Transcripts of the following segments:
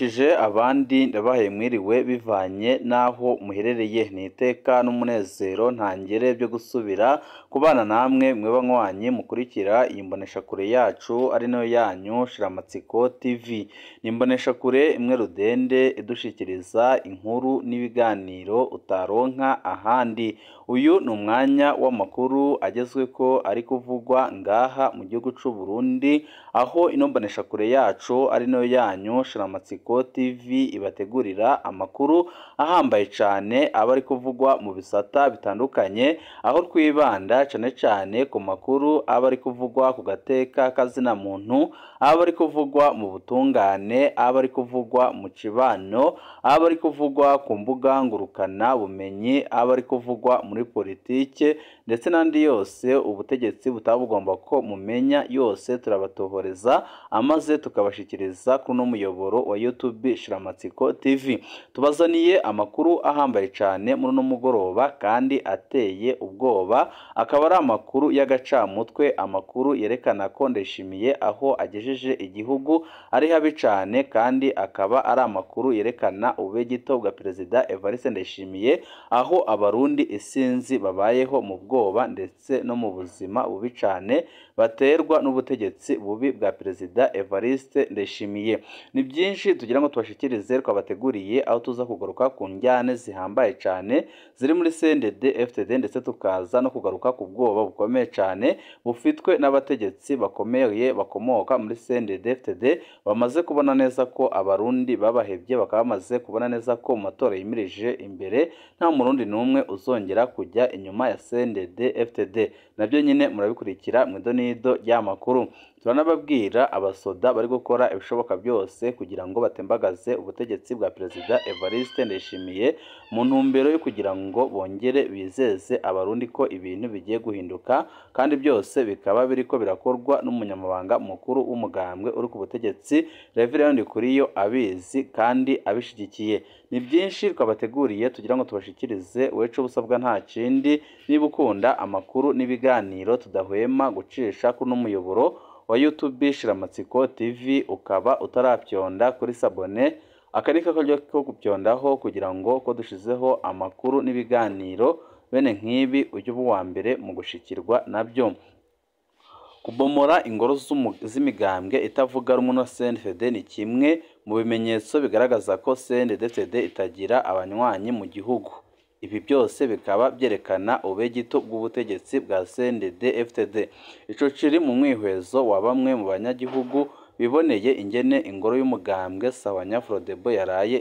Kije abandi ndabahaye mwiriwe bivanye n'aho muherereye, ni iteka n'umunezero ntangere byo gusubira kubana namwe mwe banywanyi mukurikira iyi mboneshakure yacu ari nayo yanyu Shiramatsiko TV. Ni imboneshakure imwe rudende idushikiriza inkuru n'ibiganiro utaronka ahandi. Uyu ni umwanya w'amakuru agezweko ari kuvugwa ngaha mu gihugu c'u Burundi, aho ino mboneshakure yacu ari nayo yanyu Shiramatsiko TV ibategurira amakuru ahambaye cane aba ari kuvugwa mu bisata bitandukanye, aho twibanda cane cane ku makuru aba ari kuvugwa ku gateka kazina muntu, aba ari kuvugwa mu butungane, aba ari kuvugwa mu cibano, aba ari kuvugwa ku mbuga ngurukana bumenyi, aba ari kuvugwa muri politike ndetse n'andi yose ubutegetsi butaba bugomba ko mumenya yose turabatohoreza amaze tukabashikiriza kuri uno muyoboro wa YouTube Shiramatsiko TV. Tubazaniye amakuru ahambaye cane muri uno mugoroba kandi ateye ubwoba, akaba ari amakuru y'agacamutwe, amakuru yerekana ko Ndayishimiye aho agejeje igihugu ari habi cane, kandi akaba ari amakuru yerekana ububegito bwa Perezida Evariste Ndayishimiye, aho abarundi isinzi babayeho mu bwoba ndetse no mu buzima bubi cane baterwa n'ubutegetsi bubi bwa Perezida Evariste Ndayishimiye. Ni byinshi tugira ngo tubashikirize twabateguriye, aho tuza kugaruka ku njyane zihambaye cane ziri muri CNDD FDD, ndetse tukaza no kugaruka ku bwoba bukomeye cane bufitwe n'abategetsi bakomeye bakomoka muri CNDD FDD, bamaze kubona neza ko abarundi babahevye, bakaba bamaze kubona neza ko mu matora yimirije imbere nta murundi n'umwe uzongera kujya inyuma ya CNDD FDD. Nabyo nyine murabikurikira mu idonido ry'amakuru. Turanababwira abasoda bari gukora ibishoboka byose kugira ngo batembagaze ubutegetsi bwa Perezida Evariste Ndayishimiye mu ntumbero yo kugira ngo bongere bizeze abarundi ko ibintu bigiye guhinduka, kandi byose bikaba biriko birakorwa n'umunyamabanga mukuru w'umugambwe uri ku butegetsi Reverend Ndikuriyo abizi kandi abishigikiye. Ni byinshi twabateguriye tugira ngo tubashikirize, weco busabwa nta kindi niba ukunda amakuru n'ibiganiro tudahwema gucisha kuri n'umuyoboro wa YouTube Shiramatsiko TV, ukaba utarapyonda kuri sabone akari kakaryo ko kupyondaho kugira ngo ko dushizeho amakuru n'ibiganiro bene nk'ibi ujye uba uwa mbere mu gushikirwa nabyo. Kubomora ingoro z'imigambwe itavuga rumwe na CNDD ni kimwe mu bimenyetso bigaragaza ko CNDD-FDD itagira abanywanyi mu gihugu. Ibi byose bikaba byerekana ubegito bw'ubutegetsi bwa CNDD-FDD. Ico kiri mu mwihwezo wa bamwe mu banyagihugu biboneye ingene ingoro y'umugambwe Sawanya-Frodebo yaraye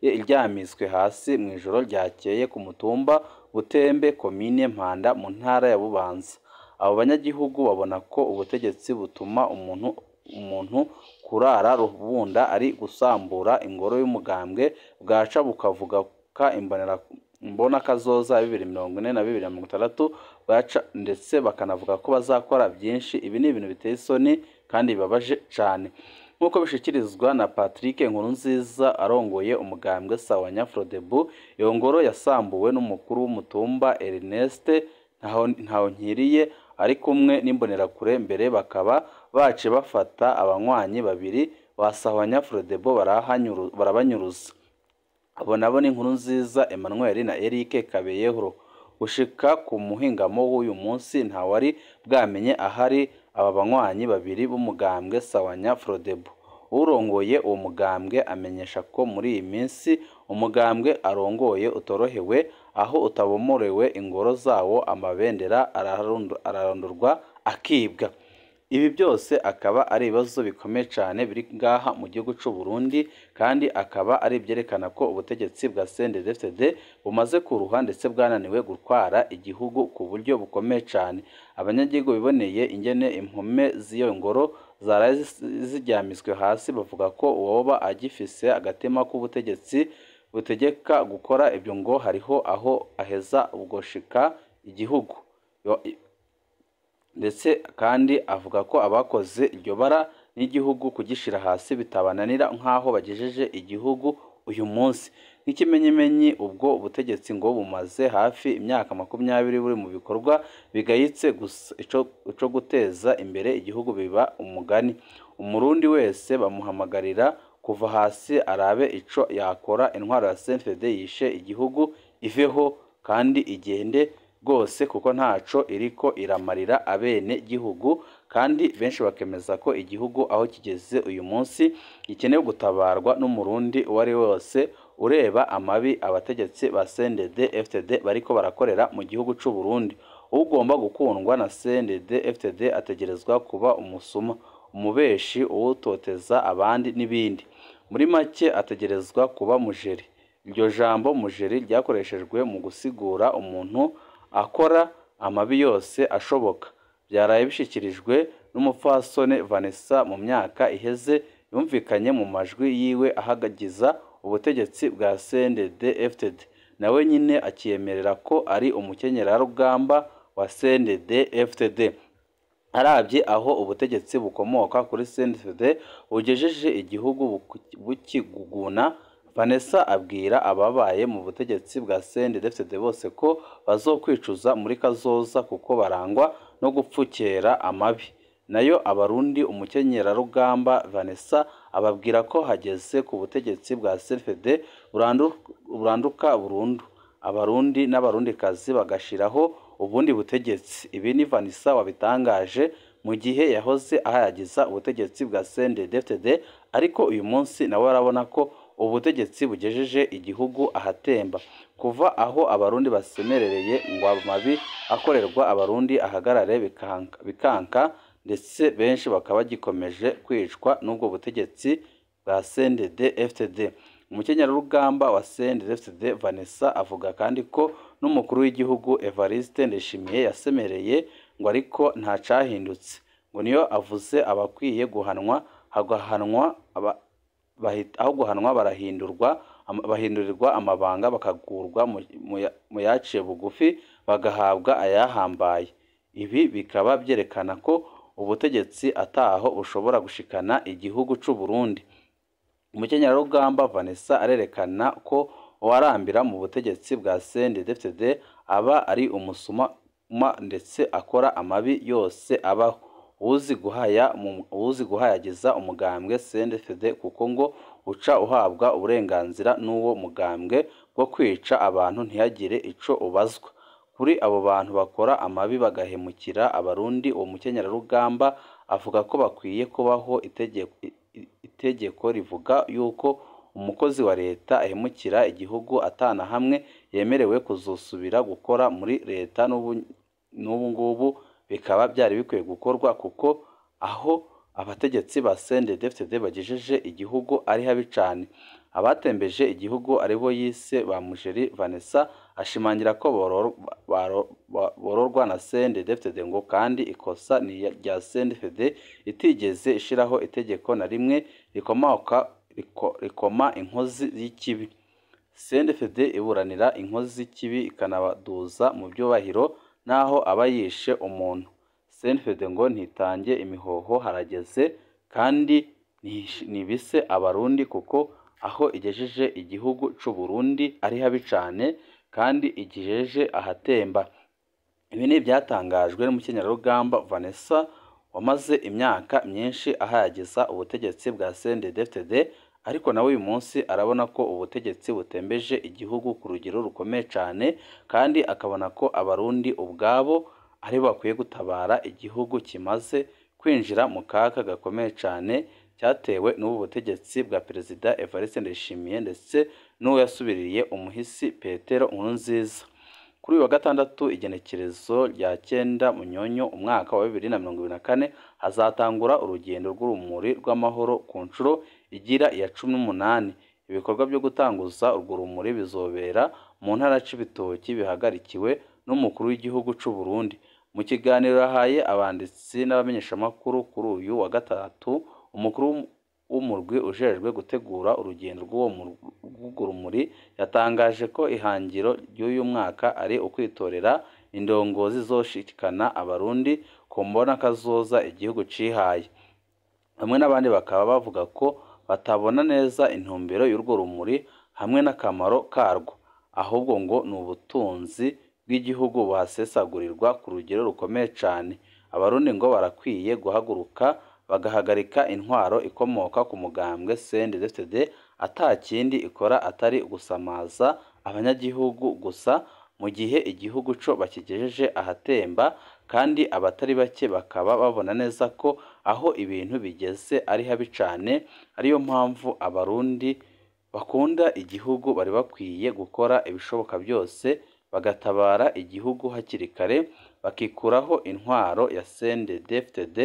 iryamiswe hasi mu ijoro ryakeye ku mutumba Butembe, komine Mpanda, mu ntara ya Bubanza. Abo banyagihugu babona ko ubutegetsi butuma umuntu kurara rubunda ari gusambura ingoro y'umugambwe, bwaca bukavuga ka imbona kazoza 2040 na 2060 baca, ndetse bakanavuga ko bazakora byinshi. Ibi ni ibintu biteye isoni kandi bibabaje cane, nk'uko bishikirizwa na Patrick Nkurunziza arongoye umugambwe Sawanya-Frodebu. Iyo ngoro yasambuwe n'umukuru w'umutumba Ernest Ntahonkiriye ari kumwe n'imbonerakure, mbere bakaba bace bafata abanywanyi babiri ba Sawanya-Frodebu barabanyuruza. Abo nabo ni Nkurunziza Emmanuel na Eric Kabeyehro. Gushika ku muhingamo w'uyu munsi ntawari bwamenye ahari aba banywanyi babiri b'umugambwe Sawanya-Frodebu. Urongoye uwo mugambwe amenyesha ko muri iyi minsi umugambwe arongoye utorohewe, aho utabomorewe ingoro zawo, amabendera ararondorwa akibwa. Ibi byose akaba ari ibibazo bikomeye cane biri ngaha mu gihugu c'u Burundi, kandi akaba ari ibyerekana ko ubutegetsi bwa CNDD-FDD bumaze kuruha ndetse bwananiwe gutwara igihugu ku buryo bukomeye cane. Abanyagihugu biboneye ingene impome z'iyo ngoro zaraye ziryamiswe hasi, bavuga ko uwoba agifise agatema k'ubutegetsi butegeka gukora ibyo ngo hariho aho aheza ugoshika igihugu. Ndetse kandi avuga ko abakoze iryo bara n'igihugu kugishira hasi bitabananira nk'aho bagejeje igihugu uyu munsi. Nk'ikimenyimenyi ubwo ubutegetsi ngo bumaze hafi imyaka 20 buri mu bikorwa bigayitse gusa ico guteza imbere igihugu biba umugani. Umurundi wese bamuhamagarira kuva hasi arabe ico yakora intwaro ya CNDD yishe igihugu iveho kandi igende rwose, kuko ntaco iriko iramarira abene gihugu, kandi benshi bakemeza ko igihugu aho kigeze uyu munsi gikenewe gutabarwa n'umurundi uwo ari wese ureba amabi abategetsi ba CNDD FDD bariko barakorera mu gihugu c'u Burundi. Ugomba gukundwa na CNDD FDD ategerezwa kuba umusuma, umubeshi, uwutoteza abandi n'ibindi. Muri make ategerezwa kuba mujeri. Iryo jambo mujeri ryakoreshejwe mu gusigura umuntu akora amabi yose ashoboka. Byaraye bishikirijwe n'umupfasoni Vanessa mu myaka iheze, yumvikanye mu majwi yiwe ahagagiza ubutegetsi bwa CNDD FDD. Nawe nyine akiyemerera ko ari umukenyerarugamba wa CNDD FDD. Arabye aho ubutegetsi bukomoka kuri CNDD bugejeje igihugu bukiguguna, Vanessa abwira ababaye mu butegetsi bwa CNDD FDD bose ko bazokwicuza muri kazoza kuko barangwa no gupfukera amabi. Nayo abarundi umukenyerarugamba Vanessa ababwira ko hageze ku butegetsi bwa CNDD buranduka burundu, abarundi n'abarundikazi bagashiraho ubundi butegetsi. Ibi ni Vanessa wabitangaje mu gihe yahoze ahayagiza ubutegetsi bwa CNDD FDD, ariko uyu munsi nawe arabona ko ubutegetsi bugejeje igihugu ahatemba. Kuva aho abarundi basemerereye ngo amabi akorerwa abarundi ahagarare bikanka, ndetse benshi bakaba bagikomeje kwicwa n'ubwo butegetsi bwa CNDD FDD. Umukenyerarugamba wa CNDD FDD Vanessa avuga kandi ko n'umukuru w'igihugu Evariste Ndayishimiye yasemereye ngo ariko nta cahindutse, ngo niyo avuze abakwiye guhanwa hagahanwa aho guhanwa barahindurwa bahindurirwa amabanga bakagurwa mu yaciye bugufi bagahabwa ayahambaye. Ibi bikaba byerekana ko ubutegetsi ataho bushobora gushikana igihugu c'u Burundi. Umukenyerarugamba Vanessa arerekana ko uwarambira mu butegetsi bwa CNDD FDD aba ari umusuma ndetse akora amabi yose abaho. Uwuzi guhayagiza umugambwe CNDD FDD kuko ngo uca uhabwa uburenganzira n'uwo mugambwe bwo kwica abantu ntihagire ico ubazwa. Kuri abo bantu bakora amabi bagahemukira abarundi, uwo mukenyerarugamba avuga ko bakwiye kubaho itegeko rivuga yuko umukozi wa leta ahemukira igihugu atana hamwe yemerewe kuzosubira gukora muri leta. N'ubu ngubu bikaba byari bikwiye gukorwa kuko aho abategetsi ba CNDD FDD bagejeje igihugu ari habi cane. Abatembeje igihugu aribo yise ba Mujeri, Vanessa ashimangira ko bororwa na CNDD FDD, ngo kandi ikosa ni rya CNDD FDD itigeze ishiraho itegeko na rimwe rikoma inkozi y'ikibi. CNDD FDD iburanira inkozi z'ikibi ikanabaduza mu byubahiro naho aba yishe umuntu. CNDD FDD ngo ntitange imihoho harageze kandi ntibise abarundi kuko aho igejeje igihugu c'u Burundi ari habi cane kandi igejeje ahatemba. Ibi ni ibyatangajwe n'umukenyerarugamba Vanessa wamaze imyaka myinshi ahayagiza ubutegetsi bwa CNDD FDD, ariko nawe uyu munsi arabona ko ubutegetsi butembeje igihugu ku rugero rukomeye cane, kandi akabona ko abarundi ubwabo ari bakwiye gutabara igihugu kimaze kwinjira mu kaga gakomeye cane cyatewe n'ubu butegetsi bwa Perezida Evariste Ndayishimiye ndetse n'uwo yasubiriye umuhisi Petero Nkurunziza. Kuri uyu wa gatandatu igenekerezo rya 9 Munyonyo umwaka wa 2024 hazatangura urugendo rw'urumuri rw'amahoro ku nshuro igira iya 18. Ibikorwa byo gutanguza urwo rumuri bizobera mu ntara Cibitoki bihagarikiwe n'umukuru w'igihugu c'u Burundi. Mu kiganiro yahaye abanditsi n'abamenyeshamakuru kuri uyu wa gatatu, umukuru w'umurwi ujejwe gutegura urugendo rw'urwo rumuri yatangaje ko ihangiro ry'uyu mwaka ari ukwitorera indongozi zoshikana abarundi ku mbona kazoza igihugu cihaye. Bamwe n'abandi bakaba bavuga ko batabona neza intumbero y'urwo rumuri hamwe n'akamaro karwo, ahubwo ngo ni ubutunzi bw'igihugu buhasesagurirwa ku rugero rukomeye cane. Abarundi ngo barakwiye guhaguruka bagahagarika intwaro ikomoka ku mugambwe CNDD-FDD atakindi ikora atari gusamaza abanyagihugu gusa, mu gihe igihugu co bakigejeje ahatemba, kandi abatari bake bakaba babona neza ko aho ibintu bigeze ari habi cane. Ariyo mpamvu Abarundi bakunda igihugu bari bakwiye gukora ibishoboka byose bagatabara igihugu hakiri kare, bakikuraho intwaro ya CNDD-FDD,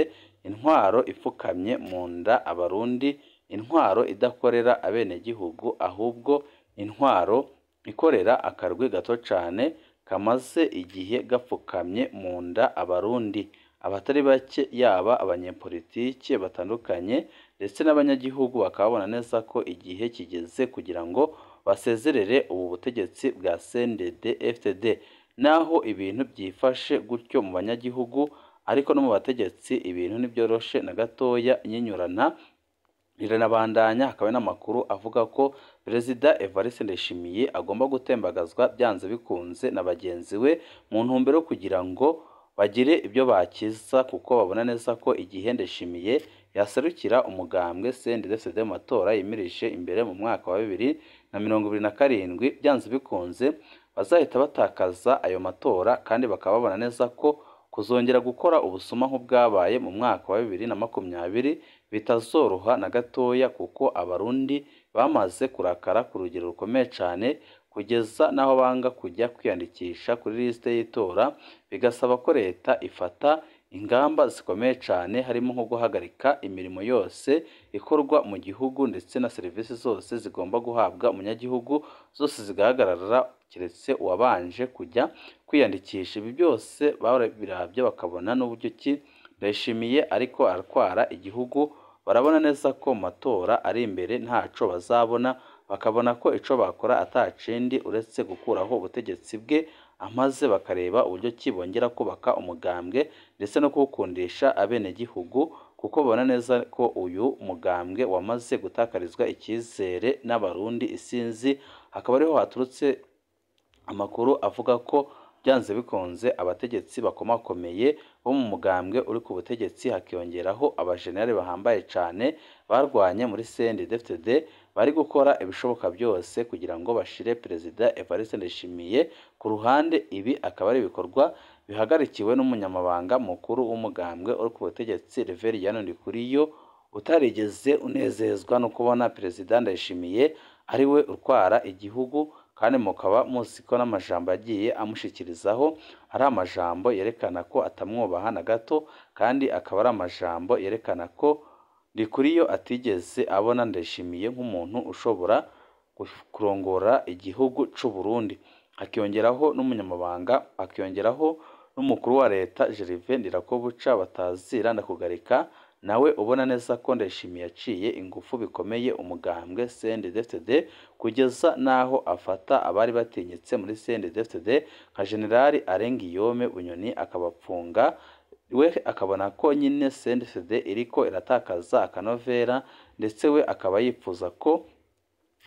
intwaro ipfukamye mu nda Abarundi, intwaro idakorera abenegihugu, ahubwo intwaro ikorera akarwi gato cane kamaze igihe gapfukamye mu nda Abarundi. Abatari bake yaba abanyepolitike batandukanye ndetse n'abanyagihugu bakabona neza ko igihe kigeze kugira ngo basezerere ubu butegetsi bwa CNDD-FDD. Naho ibintu byifashe gutyo mu banyagihugu, ariko no mu bategetsi ibintu ntibyoroshe na gatoya, inyinyurana riranabandanya. Hakaba n'amakuru avuga ko Perezida Evariste Ndayishimiye agomba gutembagazwa byanze bikunze na bagenzi we, mu ntumbero kugira ngo bagire ibyo bakiza, kuko babona neza ko igihe Ndayishimiye yaserukira umugambwe CNDD-FDD mu matora yimirije imbere mu mwaka wa 2027, byanze bikunze bazahita batakaza ayo matora, kandi bakaba babona neza ko kuzongera gukora ubusuma nk'ubwabaye mu mwaka wa 2020 bitazoroha na gatoya, kuko Abarundi bamaze kurakara ku rugero rukomeye cyane, kugeza n'aho banga kujya kwiyandikisha kuri lisite y'itora, bigasaba ko leta ifata ingamba zikomeye cyane, harimo nko guhagarika imirimo yose ikorwa mu gihugu, ndetse na serivisi zose zigomba guhabwa umunyagihugu zose zigahagarara, keretse uwabanje kujya kwiyandikisha. Ibi byose barabirabye bakabona n'uburyo ki Ndayishimiye ariko aratwara igihugu, barabona neza ko mu matora ari imbere ntaco bazabona, bakabona ko ico bakora atakindi uretse gukuraho ubutegetsi bwe, amaze bakareba uburyo ki bongera kubaka umugambwe ndetse no kuwukundisha abenegihugu, kuko babona neza ko uyu mugambwe wamaze gutakarizwa icyizere n'Abarundi isinzi. Hakaba ariho haturutse amakuru avuga ko byanze bikunze abategetsi bakomakomeye bo mu mugambwe uri ku butegetsi, hakiyongeraho abajenerali bahambaye cyane barwanye muri CNDD-FDD, bari gukora ibishoboka byose kugira ngo bashire Perezida Evariste Ndayishimiye ku ruhande. Ibi akaba ari ibikorwa bihagarikiwe n'umunyamabanga mukuru w'umugambwe uri ku butegetsi Reverien Ndikuriyo, utarigeze unezezwa no kubona Perezida Ndayishimiye ari we utwara igihugu, kandi mukaba muzi ko n'amajambo yagiye amushikirizaho ari amajambo yerekana ko atamwubaha na gato, kandi akaba ari amajambo yerekana ko Ndikuriyo atigeze abona Ndayishimiye nk'umuntu ushobora kurongora igihugu c'u Burundi. Hakiyongeraho n'umunyamabanga, hakiyongeraho n'umukuru wa leta Gervais Ndirakobuca batazira Ndakugarika, nawe ubona neza ko Ndayishimiye yaciye ingufu bikomeye umugambwe CNDD-FDD, kugeza n'aho afata abari batinyitse muri CNDD-FDD nka Generali Arengiyome Bunyoni akabapfunga, we akabona ko nyine CNDD-FDD iriko iratakaza akanovera, ndetse we akaba yifuza ko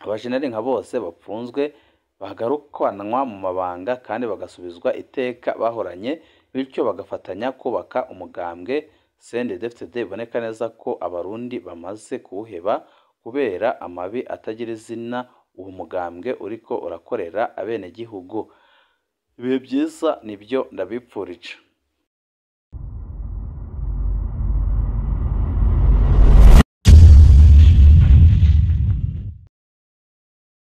abajenerali nka bose bapfunzwe bagarukanwa mu mabanga kandi bagasubizwa iteka bahoranye, bityo bagafatanya kubaka umugambwe CNDD-FDD. Biboneka neza ko Abarundi bamaze kuwuheba kubera amabi atagira izina uwo mugambwe uriko urakorera abenegihugu. Ibihe byiza nibyo ndabipfurije.